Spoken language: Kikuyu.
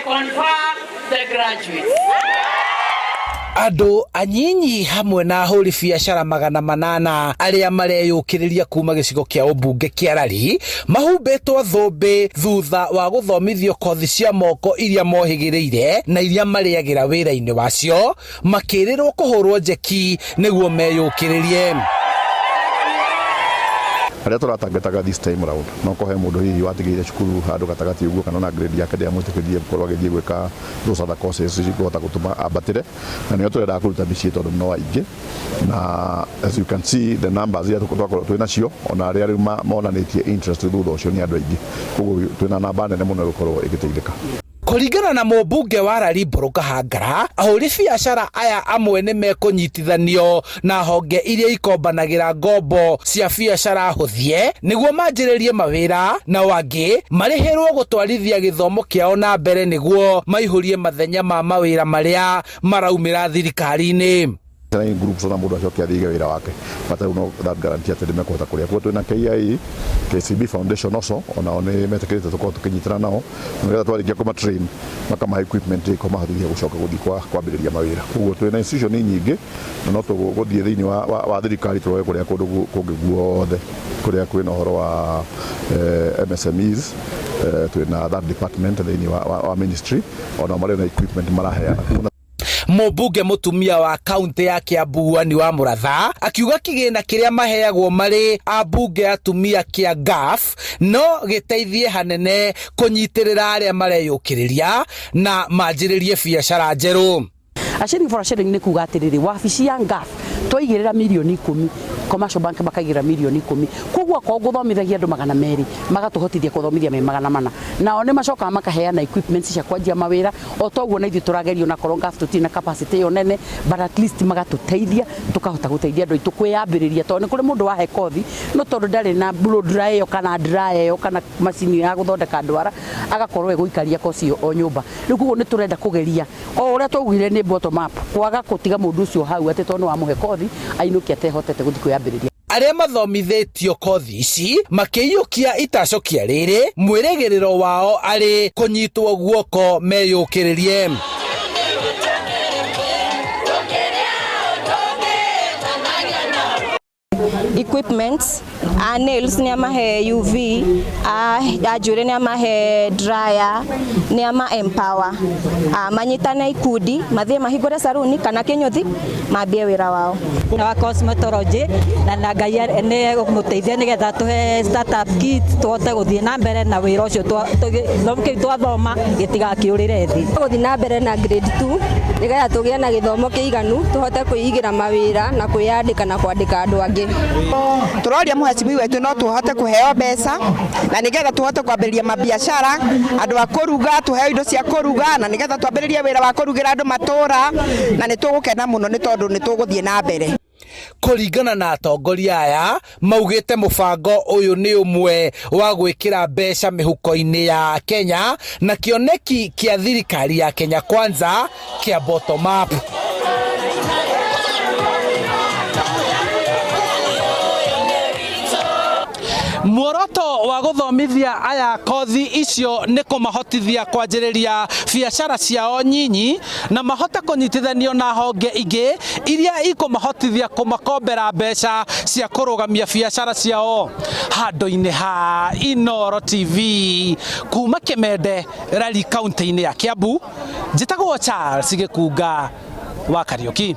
Confer the graduates. Andũ anyinyi hamwe na ahũri biacara 800 arĩa mareyũkĩrĩria kuma gĩcigo kĩa ũmbunge kĩa Lari mahumbĩtwo thũmbĩ thutha wa gũthomithio kothi cia moko iria mohĩgĩrĩire na iria marĩagĩra wĩra-inĩ wacio, makĩrĩrwo kũhũrwo njeki nĩguo meyũkĩrĩrie. Arĩa tũratangetaga this time round, no kũhe mũndũ hihi watigĩire cukuru handũ gatagatĩ ũguo, kana na grade yake ndĩamwĩtĩkĩririe gũkorwo agĩthiĩ gwĩka those other courses cikũhota gũtũma ambatĩre, na nĩo tũrendaga kũruta mĩciĩ tondũ no aingĩ. Na as you can see, the numbers iria twakorwo twĩ nacio, ona arĩa rĩu monanĩtie interest thutha ũcio nĩ andũ aingĩ, koguo twĩna namba nene mũno ĩgũkorwo ĩgĩteithĩka. Kũringana na mũmbunge wa Lari Mbũrũ Kahangara, ahũri biacara aya amwe nĩ mekũnyitithanio na honge iria ikombanagĩra ngombo cia biacara hũthie nĩguo manjĩrĩrie mawĩra, nao angĩ marĩhĩrwo gũtwarithia gĩthomo kĩao na mbere nĩguo maihũrie mathenya ma mawĩra marĩa maraumĩra thirikari-inĩ. Na groups ona mũndũ acoke athiige wĩra wake, but rĩu no that guarantee atĩ nĩmekũhota kũrĩa. Koguo twĩna KIE, KCB Foundation also, onao nĩ metĩkĩrĩte tũkorwo tũkĩnyitana nao, nĩgetha twarĩkia kũma train makamahe equipment ĩkũmahotithia gũcoka gũthiĩ kwa kwambĩrĩria mawĩra. Koguo twĩna institution nyingĩ na no tũgũthiĩ thĩinĩ wa thirikari tũrore kũrĩa kũndũ kũngĩ guothe kũrĩa kwĩna ũhoro wa MSMEs. Twĩna that department thĩinĩ wa ministry, onao marĩ na equipment maraheana. Mũmbunge mũtumia wa kaunti ya Kiambu Anne wa Mũratha akiuga kĩgĩna kĩrĩa maheagwo marĩ ambunge atumia kĩa NGAAF no gĩteithie hanene kũnyitĩrĩra arĩa mareyũkĩrĩria na manjĩrĩrie biacara njerũ. A shilling for a shilling nĩ kuga atĩrĩrĩ, wabici ya NGAAF twaigĩrĩra mirioni 10, Commercial Bank makaigĩrĩra mirioni 10. Koguo akorwo ngũthomithagia andũ 200, magatũhotithia kũthomithia me 400. Nao nĩ macokaga makaheana equipment cia kwanjia mawĩra. O toguo na ithuĩ tũragerio, na korwo NGAAF tũtirĩ na capacity ĩyo nene, but at least magatũteithia tũkahota gũteithia andũ aitũ kwĩyambĩrĩria, tondũ nĩ kũrĩ mũndũ wahe kothi, no tondũ ndarĩ na blow dryer ĩyo kana dryer ĩyo kana macini ya gũthondeka ndwara, agakorwo egũikaria koci ĩyo o nyũmba. Rĩu koguo nĩ tũrenda kũgeria o ũrĩa twaugire nĩ bottom up, kwaga gũtiga mũndũ ũcio hau atĩ tondũ nĩ wamũhe kothi ainũke atehotete gũthiĩ kwĩyambĩrĩria. Arĩa mathomithĩtio kothi ici makĩiyũkia itacokia rĩrĩ, mwĩrĩgĩrĩro wao arĩ kũnyitwo guoko meyũkĩrĩrie. Equipments a nails nĩ amahe, UV a njuĩrĩ nĩ amahe, dryer nĩ ama empower a manyitane ikundi mathiĩ mahingũre saruni kana kĩnyũthi mambie wĩra wao. Na wa cosmetology na Ngai nĩ egũmũteithia nĩgetha tũhe startup kit tũhote gũthiĩ na mbere na wĩra ũcio, gĩthomo kĩu twathoma gĩtigakĩũrĩre thĩ. Gũthiĩ na mbere na grade 2 nĩgetha tũgĩe na gĩthomo kĩiganu, tũhote kwĩigĩra mawĩra na kwĩyandĩka na kwandĩka andũ angĩ. Tũroria mũhecimi wetu no tũhote kũheo mbeca na nĩgetha tũhote kwambĩrĩria mabiacara, andũ a kũruga tũheo indo cia kũruga na nĩgetha twambĩrĩrie wĩra wa kũrugĩra andũ matũra, na nĩ tũgũkena mũno nĩ tondũ nĩ tũgũthiĩ na mbere. Kũringana na atongoria aya, maugĩte mũbango ũyũ nĩ ũmwe wa gwĩkĩra mbeca mĩhuko-inĩ ya Kenya na kĩoneki kĩa thirikari ya Kenya Kwanza kĩa bottom up. Muoroto wa gũthomithia aya kothi icio nĩ kũmahotithia kwanjĩrĩria biacara ciao nyinyi na mahote kũnyitithanio na honge ingĩ iria ikũmahotithia kũmakombera mbeca cia kũrũgamia biacara ciao. Handũ-inĩ ha Inooro TV kuma Kĩmende, Lari, kaunti-inĩ ya Kiambu, njĩtagwo Charles Gĩkunga wa Kariũki.